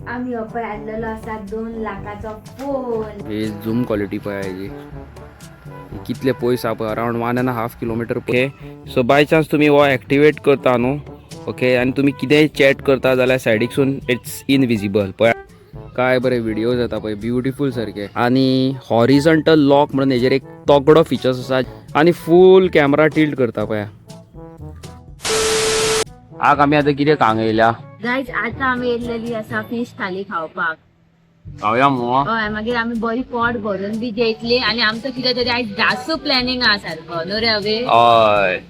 आमी हो पळय हाडलेलो आसा 2 लाखाचो फोन. ही झूम क्वालिटी पळय हेजी, कितले पयस आहा पळय, around 1.5 kilometre. Okay, so by chance तुमी हो एक्टिवेट करता न्हू, ओके, आनी तुमी कितेंय चॅट करता जाल्यार सायडीकसून it's invisible. पळय काय बरे व्हिडिओज येता पळय, ब्युटिफूल सारके. आनी हॉरिझंटल लॉक म्हणून हेजेर एक तगडो फिचर्स आसा आनी फूल कॅमरा टिल्ट करता पळय. आग आमी आतां कितें खांग येयल्या? गायज, आता आमी येयलेली आसा फिश थाली खावपाक. खावया मुगो. हय, मागीर आमी बरी पोट भरून बी जेयतली आनी आमचो कितें तरी आयज जास्तू प्लॅनिंग आहा सारको, न्हू रे अवे? हय,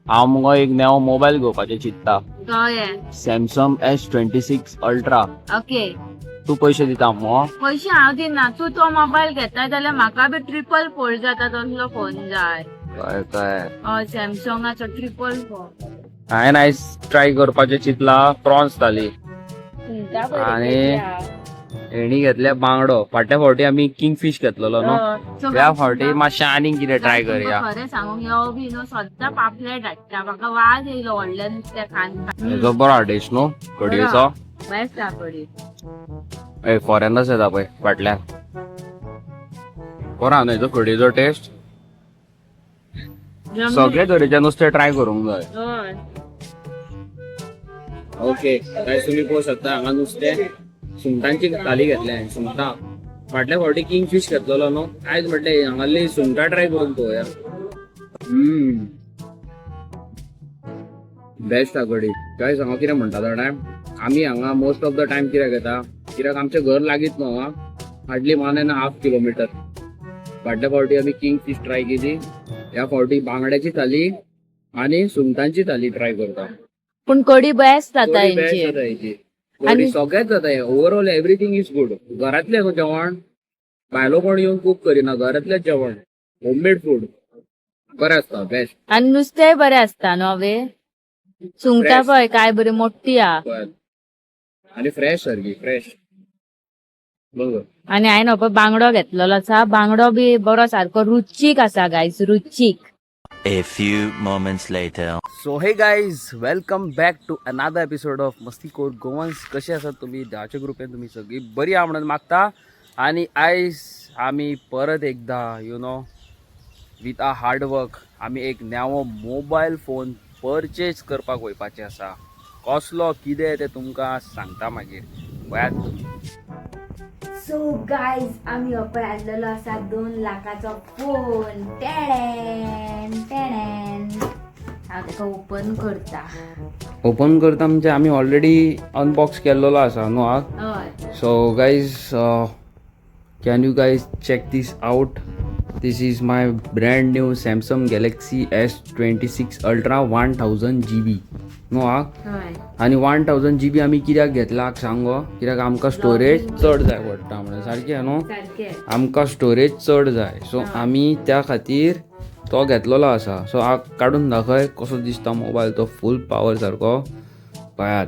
हांव मुगो एक नवो मोबायल घेवपाचें चिंत्ता. कळ्ळें. Samsung S26 Ultra. तूं पयशे दिता मुगो? पयशे हांव दिना. तूं तो मोबायल घेता जाल्यार म्हाका बी ट्रिपल फोल्ड जाता तसलो फोन जाय. कळ्ळें कळ्ळें. हय, सॅमसंगाचो ट्रिपल फोन. हांवें आयज ट्राय करपाचें चिंतला प्रॉन्स थाली आणि हेणी घेतल्या बांगडो. फाटल्या फावटी आमी किंग फिश घेतलेलो न्हू, ह्या फावटी मातशें आनीक कितें ट्राय करया. खरें सांगूंक यो बी न्हू, सद्दां पापलेट हाडटा. म्हाका वाज येयलो व्हडलें नुस्तें खान. हेजो बरो टेस्ट न्हू कडयेचो? बेस्ट कडी. ए, फॉरेनर्स येता पळय फाटल्यान. बरो आहा न्हू हेजो कडयेचो टेस्ट? सगळे तरेचें नुस्तें ट्राय करूंक जाय. ओके गायस, तुम्ही पळोवंक शकता हांगा नुस्तें, सुंगटांची थाली घेतल्या. सुंगटां, फाटल्या फावटी किंग फिश घेतलेलो न्हू, आयज म्हटलें हांगासरली सुंगटां ट्राय करून पळोवया. बेस्ट आहा कडी. गायस, हांव कितें म्हणटा जाणा, आमी हांगा मोस्ट ऑफ the time कित्याक येता? कित्याक आमचें घर लागींच न्हू हांगा, hardly 1.5 kilometre. फाटल्या फावटी आमी किंग फिश ट्राय केली, ह्या फावटी बांगड्याची थाली आनी सुंगटांची थाली ट्राय करता. पूण कडी बेस्ट जाता कडी best हेंची. जाता हेची. कडी सगळेंच जाता. Overall everything is good. घरातलें न्हू जेवण, भायलो कोण येवन कूक करिना, घरातलेंच जेवण, होममेड फूड बरें आसता, बेस्ट. आनी नुस्तेंय बरें आसता न्हू अवे? सुंगटां Fresh. पळय काय बरी मोठी आहा. आनी फ्रेश, सारकी फ्रेश, बरोबर. आनी हांवें हो पळय बांगडो घेतलेलो आसा. बांगडो बी बरो सारको रुचीक आसा गायज, रुचीक. A few moments later. So hey guys, welcome back to another episode of मस्तीखोर गोवन्स. कसे आसात तुम्ही? देवाच्या कृपेन तुम्ही सगळी बरी आहा म्हणून मागता. आणि आयज आमी परत एकदा with a hard work आमी एक नवो मोबायल फोन परचेज करपाक वयपाचे आसा. कसलो कितें तें तुमकां सांगता मागीर, पळयात तुमी. सो गायज, आमी हो पळय हाडलेलो आसा 2 लाखाचो फोन. टेडेन टेडेन, हांव ताका ओपन करता. ओपन करता म्हणजे आमी ऑलरेडी अनबॉक्स केल्लो आसा न्हू हा? हय. So guys, can you guys check this out? This is my brand new Samsung Galaxy S26 Ultra 1000 GB. न्हू हा? हय. आनी 1000 GB आमी कित्याक घेतला सांग गो? कित्याक आमकां स्टोरेज चड जाय पडटा म्हणून. सारकें न्हू? सारकें. आमकां स्टोरेज चड जाय, सो आमी त्या खातीर तो घेतलेलो आसा. सो काडून दाखय कसो दिसता मोबायल तो, फूल पावर सारको. पळयात.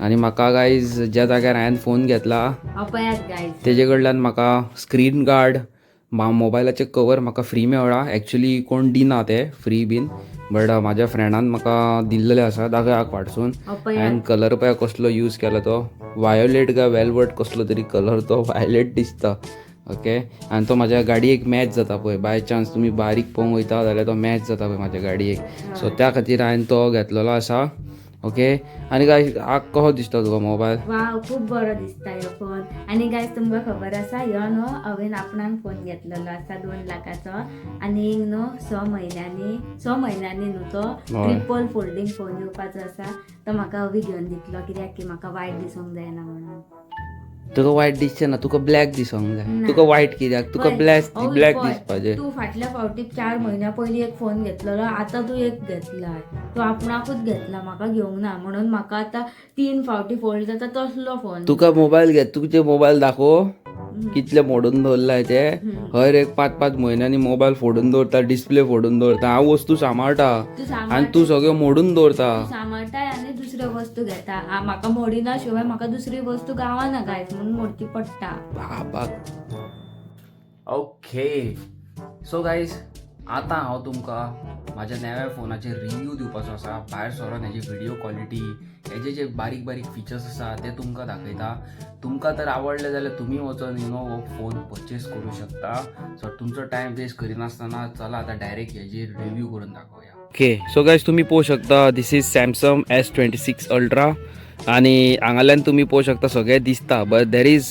आनी म्हाका गायज, ज्या जाग्यार हांवें फोन घेतला हो पळयात गायज. तेजे कडल्यान म्हाका स्क्रीन गार्ड, मोबायलाचें कवर म्हाका फ्री मेळ्ळा. एक्चुली कोण दिना ते फ्री बीन, बट म्हाज्या फ्रेंडान म्हाका दिल्लेले आसा. दाखय फाटसून. हो पळयात. हांवें कलर पळय कसलो यूज केला तो, वायोलेट काय वेलवट कसलो तरी कलर तो, वायलेट दिसता. ओके, आनी तो म्हाज्या गाडयेक मॅच जाता पळय. बाय चान्स तुमी बारीक पळोवंक वयता जाल्यार तो मॅच जाता पळय म्हाज्या गाडयेक. सो त्या खातीर हांवें तो घेतलेलो आसा. ओके, आनी काय आग कसो दिसता तुका मोबायल? वाव, खूब बरो दिसता ह्यो फोन. आनी गायज, तुमकां खबर आसा, ह्यो न्हू हांवें आपणान फोन घेतलेलो आसा 2 लाखाचो आनी न्हू 6 म्हयन्यांनी, 6 म्हयन्यांनी न्हू तो ट्रिपल फोल्डींग फोन येवपाचो आसा. तो म्हाका अवी घेवन दितलो, कित्याक की म्हाका वायट दिसूंक जायना म्हणून. तुका वायट दिसचें ना, तुका ब्लॅक दिसोंक जाय. ना. तुका वायट कित्याक? तुका पळय, ब्लॅक अवी ब्लॅक पळय, दिसपाचें. तूं फाटल्या फावटी 4 म्हयन्या पयलीं एक फोन घेतलेलो, आतां तूं एक घेतला. तूं आपणाकूच घेतला, म्हाका घेवंक ना. म्हणून म्हाका आतां तीन फावटी फोल्ड जाता तसलो फोन. तुका मोबायल घेत, तुजे मोबायल दाखोव कितले मोडून दवरलाय ते. हर एक 5-5 म्हयन्यांनी मोबायल फोडून दवरता, डिस्प्ले फोडून दवरता. हांव वस्तू सांबाळटा तूं आनी तूं सगळ्यो मोडून दवरता. तूं सांबाळटाय आनी दुसऱ्यो वस्तू घेता. म्हाका मोडिना शिवाय म्हाका दुसरी वस्तू गावना गायज, म्हणून मोडची पडटा. बाबा. ओके, सो गायज, आतां हांव तुमकां म्हाज्या नव्या फोनाचेर रिव्यू दिवपाचो आसा. भायर सरोन हेजी व्हिडिओ क्वॉलिटी, हेजे जे बारीक बारीक फिचर्स आसा ते तुमकां दाखयता. तुमकां तर आवडले जाल्यार तुमी वचोन you know हो फोन परचेस करूं शकता. सो तुमचो टायम वेस्ट करिनासतना चला, आतां डायरेक्ट हेजी रिव्यू करून दाखोवया. ओके, सो गायज, तुमी पळोवंक शकता, this is Samsung S26 Ultra आनी हांगाल्यान तुमी पळोवंक शकता, सगळें दिसता. But there is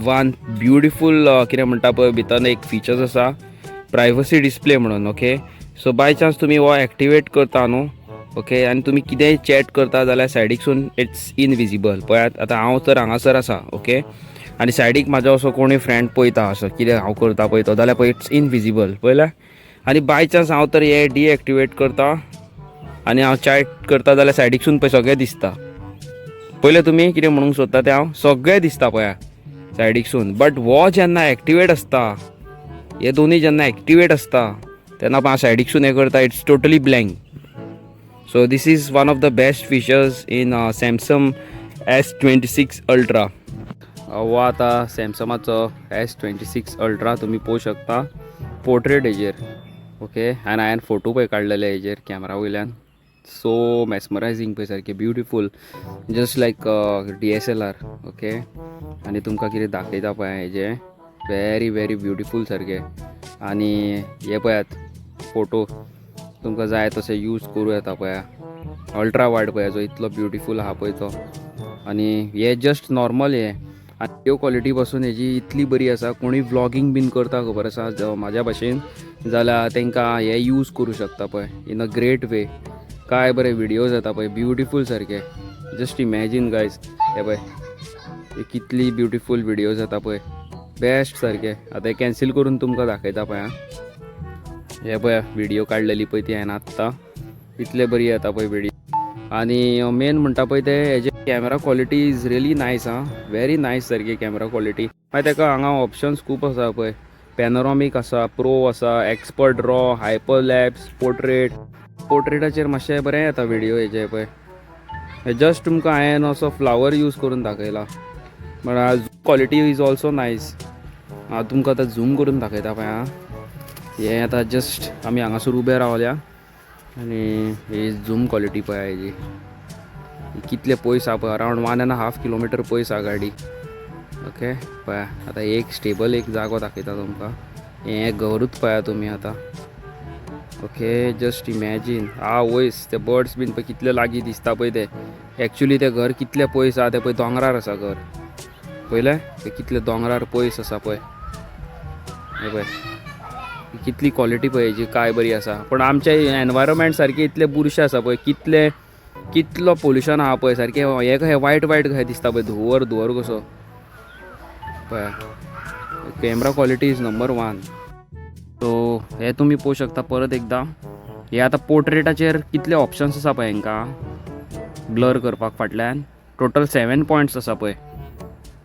one beautiful, कितें म्हणटा पळय, भितर एक फिचर्स आसा, प्रायवसी डिस्प्ले म्हणून. ओके, सो बाय चान्स तुमी हो एक्टिवेट करता न्हू, ओके, आनी तुमी कितेंय चॅट करता जाल्यार सायडीकसून it's invisible. पळयात, आतां हांव तर हांगासर आसा, ओके, आनी सायडीक म्हाजो असो कोणूय फ्रेंड पळयता, असो कितें हांव करता पळयतो जाल्यार पळय, it's invisible. पळयल्या? आनी बाय चान्स हांव तर हे डिएक्टिवेट करता आनी हांव चॅट करता जाल्यार सायडीकसून पळय, सगळें दिसता. पयलें तुमी कितें म्हणूंक सोदता तें हांव? सगळें दिसता पळया सायडीकसून. बट हो जेन्ना एक्टिवेट आसता, हे दोनूय जेन्ना एक्टिवेट आसता, तेन्ना हांव सायडीकसून हें करता, it's totally blank. So this is one of the best features in Samsung S26 Ultra. हो आतां सॅमसंगाचो एस ट्वेंटी सिक्स अल्ट्रा तुमी पळोवंक शकता पोर्ट्रेट हेजेर. ओके, आनी हांवें फोटो पळय काडलेले हेजेर कॅमरा वयल्यान, सो मेस्मरायजींग पळय, सारकें beautiful, just like DSLR. Okay, आनी तुमकां कितें दाखयता पळय, हेजें व्हेरी व्हेरी ब्युटिफूल सारकें. आनी हे पळयात, फोटो तुमकां जाय तशें यूज करूं येता. पळया, अल्ट्रा वायड पळया, जो इतलो ब्युटिफूल आहा पळय तो. आनी हे जस्ट नॉर्मल हे आनी व्हिडियो क्वॉलिटी पासून हेजी इतली बरी आसा. कोणूय व्लॉगींग बीन करता, खबर आसा, म्हाज्या भाशेन जाल्यार तांकां हे यूज करूं शकता पळय इन अ ग्रेट वे. काय बरे व्हिडियोज येता पळय, ब्युटिफूल सारके. जस्ट इमॅजीन गायज, हे पळय, हे कितली ब्युटिफूल व्हिडियोज येता पळय, बेस्ट सारके. आतां हे कॅन्सील करून तुमकां दाखयता पळय. आं, हे पळय, व्हिडिओ काडलेली पळय ती हांवें आत्तां, इतले बरी येता पळय व्हिडिओ. आनी मेन म्हणटा पळय ते हेजे camera quality is really nice. आं, व्हेरी नायस सारकी कॅमेरा क्वॉलिटी. मागीर ताका हांगा ऑप्शन्स खूब आसा पळय, पॅनोरॉमीक आसा, प्रो आसा, expert, raw, hyperlapse, portrait. पोर्ट्रेटाचेर मातशें बरें येता व्हिडिओ हेजे पळय. हे जस्ट तुमकां हांवें असो फ्लावर यूज करून दाखयला, but quality is also nice. हांव तुमकां आतां झूम करून दाखयता पळय. आं, हे आतां जस्ट आमी हांगासर उबे रावल्या आनी ही झूम क्वॉलिटी पळय हेजी, कितले पयस आहा पळय, around 1.5 kilometer पयस आहा गाडी. ओके, पळया, आतां एक स्टेबल एक जागो दाखयता तुमकां. हें घरूच पळया तुमी आतां. ओके, जस्ट इमॅजीन, आ वयस ते बर्ड्स बीन पळय, कितले लागीं दिसता पळय ते. एक्चुली तें घर कितलें पयस आहा तें पळय, दोंगरार आसा घर. पळयलें, ते कितले दोंगरार पयस आसा पळय. हें पळय, कितली क्वॉलिटी पळय हेजी, काय बरी आसा. पूण आमच्या एनवायरमेंट सारकें इतलें बुरशें आसा पळय, कितलें कितलो पोल्युशन आहा पळय सारकें. हें कशें वायट वायट कशें दिसता पळय, धुंवर धुंवर कसो पळय. Camera quality is number one. So हे तुमी पळोवंक शकता परत एकदां, हे आतां पोर्ट्रेटाचेर कितले ऑप्शन्स आसा पळय. हांकां ब्लर करपाक फाटल्यान टोटल सेवन पॉयंट्स आसा पळय.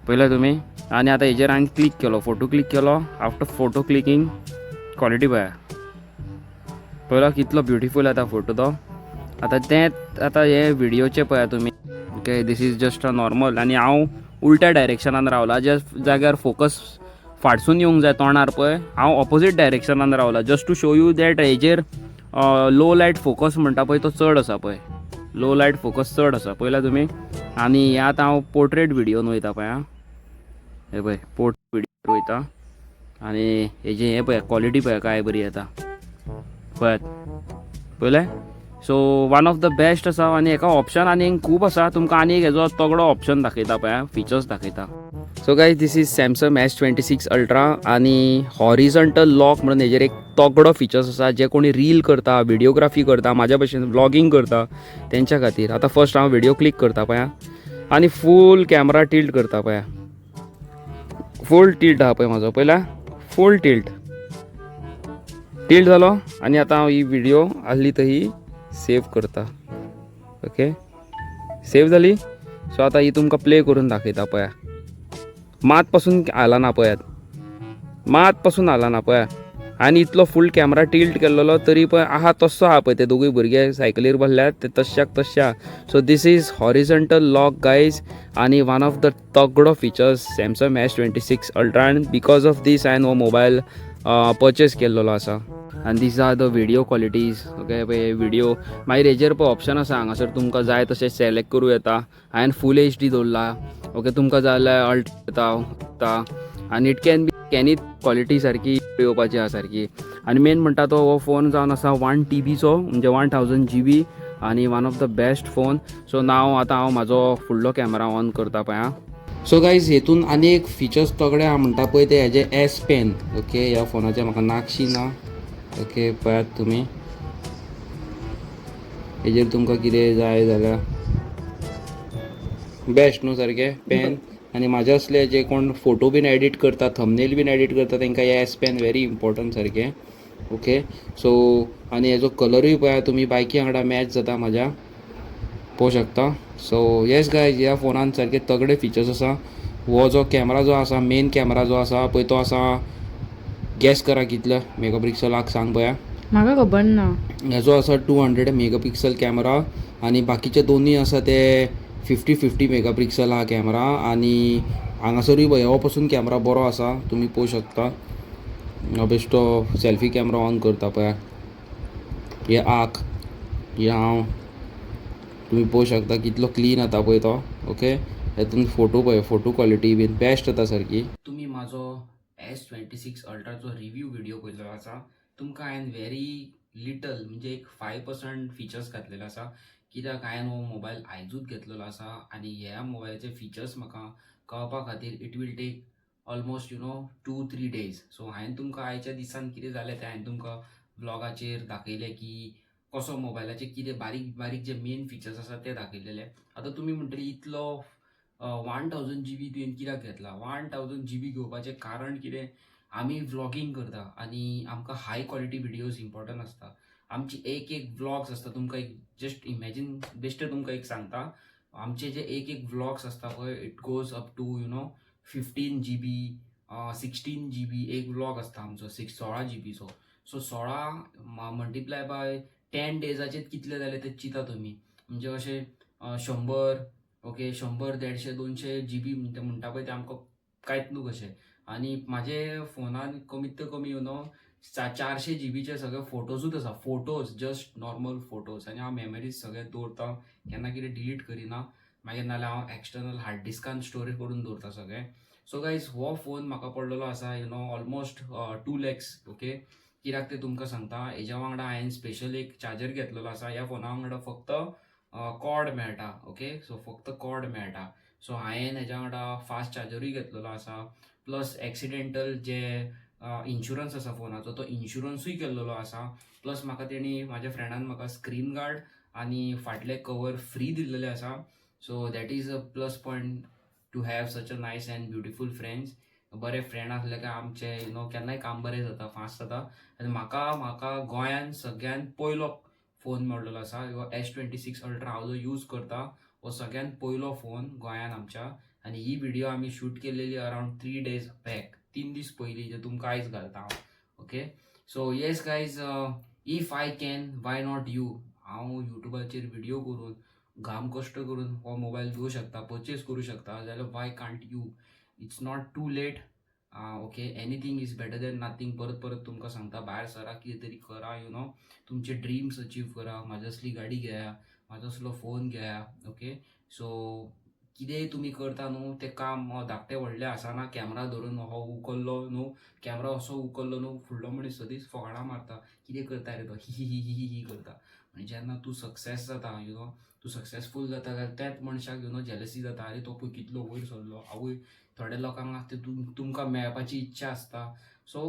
पळयलें तुमी? आनी आतां हेजेर हांवें क्लिक केलो, फोटो क्लिक केलो. आफ्टर फोटो क्लिकींग क्वॉलिटी पळया, पळयलो कितलो ब्युटिफूल येता फोटो तो. आतां तें आतां हे व्हिडियोचे पळया तुमी. Okay, this is just a normal. आनी हांव उलट्या डायरेक्शनान रावला, ज्या जाग्यार फोकस फाटसून येवंक जाय तोंडार पळय, हांव ऑपोजीट डायरेक्शनान रावला, just to show you that हेजेर लो लायट फोकस म्हणटा पळय, तो चड आसा पळय. लो लायट फोकस चड आसा, पळयला तुमी? आनी हे आतां हांव पोर्ट्रेट व्हिडियोन वयता पळय. आं, हे पळय, पोर्ट्रेट व्हिडियो वयता आनी हेजे हे पळय, क्वॉलिटी पळय, काय बरी येता पळयात. पळयलें? So one of the best आसा. आनी हेका ऑप्शन आनी खूब आसा. तुमकां आनी एक हेजो तगडो ऑप्शन दाखयता पळय, फिचर्स दाखयता. So guys, this is Samsung S26 Ultra आनी हॉरिझंटल लॉक म्हणून हेजेर एक तगडो फिचर्स आसा, जे कोणी रील करता, व्हिडिओग्राफी करता, म्हाज्या भशेन व्लॉगींग करता, तेंच्या खातीर. आतां फर्स्ट हांव व्हिडिओ क्लिक करता पळया आनी फूल कॅमरा टिल्ट करता पळया. फूल टिल्ट आहा पळय म्हाजो, पळयला? फूल टिल्ट टिल्ट जालो आनी आतां हांव ही व्हिडिओ आहली तर सेव करता. ओके, सेव जाली. सो आतां ही तुमकां प्ले करून दाखयता पळया. मात पासून हालना पळयात, मात पासून हालना पळया. आनी इतलो फूल कॅमरा टिल्ट केल्लो तरी पळय, आहा तस्सो आहा पळय. ते दोगूय भुरगे सायकलीर बसल्यात ते तश्याक तश्शे आहा. So this is horizontal lock, guys, आनी one of the तगडो features Samsung S26 Ultra, and because of this हांवें हो मोबायल परचेस केल्लो आसा. आनी these are the video qualities, okay. पळय व्हिडिओ मागीर हेजेर पळय ऑप्शन आसा, हांगासर तुमकां जाय तशें सिलेक्ट करूं येता. हांवें फूल एच डी दवरला, ओके. तुमकां जाय जाल्यार अल्ट येता आनी it can be any quality सारकी येवपाची आहा सारकी. आनी मेन म्हणटा तो हो फोन जावन आसा 1 टीबीचो, म्हणजे 1000 जीबी आनी one of the best phone. So now आतां हांव म्हाजो फुडलो कॅमेरा ऑन करता पळय आं. सो गायज, हेतून आनी एक फिचर्स तगडे आहा म्हणटा पळय ते हेजे एस पेन, ओके. ह्या फोनाचे म्हाका नाकशी ना, ओके. पळयात तुमी, हेजेर तुमकां कितें जाय जाल्यार बेस्ट न्हू सारकें पेन. आनी म्हाजे असले जे कोण फोटो बीन एडिट करता, थंबनेल बीन एडिट करता, तांकां हे एस पेन व्हेरी इम्पॉर्टंट सारकें, ओके. सो आनी हेजो कलरूय पळया तुमी, बायकी वांगडा मॅच जाता म्हाज्या, पळोवंक शकता. सो येस गायज, ह्या फोनान सारके तगडे फिचर्स आसा. हो जो कॅमरा जो आसा, मेन कॅमरा जो आसा पळय, तो आसा, गॅस करा कितलो मेगा पिक्सलाक, सांग पळया. म्हाका खबर ना. हेजो आसा 200 मेगा पिक्सल कॅमरा आनी बाकीचे दोनूय आसा ते 50 50 मेगा पिक्सल आहा कॅमरा. आनी हांगासरूय पळय, हो पसून कॅमरा बरो आसा, तुमी पळोवंक शकता. हांव बेश्टो सेल्फी कॅमरा ऑन करता पळया. हे आख, हे हांव, तुमी पळोवंक शकता कितलो क्लीन येता पळय तो, ओके. हेतून फोटो पळय, फोटो क्वॉलिटी बीन बेस्ट येता सारकी. तुमी म्हाजो एस 26 अल्ट्राचो रिव्यू व्हिडिओ पळयलो आसा. तुमकां हांवें व्हेरी लिटल, म्हणजे एक 5% फिचर्स घातलेले आसा, कित्याक हांवें हो मोबायल आयजूच घेतलेलो आसा आनी ह्या मोबायलाचे फिचर्स म्हाका कळपा खातीर it will take almost 2-3 days. So हांवें तुमकां आयच्या दिसान कितें जालें तें हांवें तुमकां व्लॉगाचेर दाखयलें की कसो मोबायलाचे कितें बारीक बारीक जे मेन फिचर्स आसा ते दाखयलेले. आतां तुमी म्हणटली, इतलो 1000 जीबी तुवें कित्याक घेतला? 1000 जीबी घेवपाचें कारण कितें, आमी व्लॉगींग करता आनी आमकां हाय क्वॉलिटी व्हिडियोज इम्पॉर्टंट आसता. आमची एक एक व्लॉग्स आसता, तुमकां एक जस्ट इमॅजीन, बेश्टें तुमकां एक सांगता, आमचे जे एक एक व्लॉग्स आसता पळय, it goes up to 15 GB, 16 GB. एक व्लॉग आसता आमचो सिक्स 16 जीबीचो. सो 16 मल्टिप्लाय बाय 10 डेजाचेर कितले जाले ते चिंता तुमी. म्हणजे अशें 100, ओके, 100, 150, 200 जीबी म्हणटा पळय ते आमकां कांयच न्हू कशें. आनी म्हाजे फोनान कमीत कमी 400 जीबीचे सगळे फोटोजूच आसा, फोटोज, जस्ट नॉर्मल फोटोज. आनी हांव मेमरीज सगळे दवरता, केन्ना कितें डिलीट करिना. मागीर नाल्यार हांव एक्सटर्नल हार्ड डिस्कान स्टोरेज करून दवरता सगळें. सो गायज, हो फोन म्हाका पडलेलो आसा almost 2 lakhs, okay. कित्याक ते तुमकां सांगता, हेज्या वांगडा हांवें स्पेशल एक चार्जर घेतलेलो आसा. ह्या फोना वांगडा फक्त कॉर्ड मेळटा, ओके. सो फक्त कॉर्ड मेळटा. सो हांवें हेज्या वांगडा फास्ट चार्जरूय घेतलेलो आसा, प्लस एक्सिडेंटल जे इन्शुरन्स आसा फोनाचो, तो इन्शुरन्सूय केल्लेलो आसा. प्लस म्हाका तेणी, म्हाज्या फ्रेंडान म्हाका स्क्रीन गार्ड आनी फाटले कवर फ्री दिल्लेले आसा. So that is a plus point to have such a nice and beautiful friends. बरे फ्रेंड आसले काय आमचे केन्नाय काम बरें जाता, फास्ट जाता. आनी म्हाका गोंयान सगळ्यान पयलो फोन मेळ्ळलो आसा हो एस 26 अल्ट्रा. हांव जो यूज करता हो सगळ्यान पयलो फोन गोंयान आमच्या. आनी ही व्हिडिओ आमी शूट केलेली अरावंड 3 डेज बॅक, 3 दीस पयलीं, जे तुमकां आयज घालता हांव, okay. So yes guys, if I can, why not you? हांव युट्यूबाचेर व्हिडिओ करून, घाम कश्ट करून हो मोबायल घेवं शकता, परचेज करूं शकता, जाल्यार Y can't you? It's not too late, okay. Anything is better than nothing. परत परत तुमकां सांगता, भायर सरा, कितें तरी करा, तुमचे ड्रीम्स अचीव करा. म्हाजे असली गाडी घेया, म्हाजो असलो फोन घेया, ओके. सो कितेंय तुमी करता न्हू तें काम धाकटें व्हडलें आसना. कॅमरा धरून हो उखल्लो न्हू, कॅमरा असो उखल्लो न्हू, फुडलो मनीस सदींच फकाणां मारता, कितें करता रे तो, ही ही ही ही ही करता. आनी जेन्ना तूं सक्सेस जाता, तूं सक्सेसफूल जाता, जाल्यार त्याच मनशाक जेलसी जाता, आरे तो पळय कितलो वयर सरलो. आवय, थोड्या लोकांक ते तुमकां मेळपाची इच्छा आसता. सो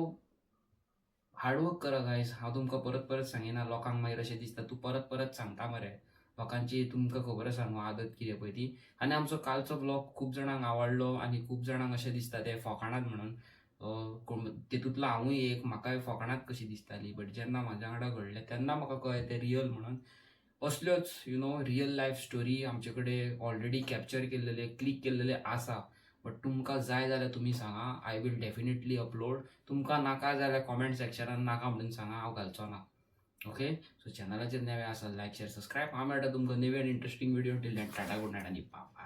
हार्डवर्क करा गायज. हांव तुमकां परत परत सांगिना. लोकांक मागीर अशें दिसता, तूं परत परत सांगता मरे. लोकांची तुमकां खबर आसा न्हू आदत कितें पळय ती. आनी आमचो कालचो व्लॉग खूब जाणांक आवडलो आनी खूब जाणांक अशें दिसता ते फकाणात म्हणून. कोण तितूंतलो हांवूय एक, म्हाकाय फकाणात कशी दिसताली, बट जेन्ना म्हाज्या वांगडा घडलें तेन्ना म्हाका कळ्ळें तें रियल म्हणून. असल्योच रियल लायफ स्टोरी आमचे कडेन ऑलरेडी कॅप्चर केल्लेले, क्लीक केल्लेले आसा. बट तुमकां जाय जाल्यार तुमी सांगा, I will definitely upload. तुमकां नाका जाल्यार कॉमेंट सेक्शनान नाका म्हणून सांगा, हांव घालचो ना, ओके. सो चॅनलाचेर नवे आसा, लायक, शेअर, सबस्क्रायब. हांव मेळटा तुमकां नवे आनी interesting video. Till then, tata, good night आनी बाय.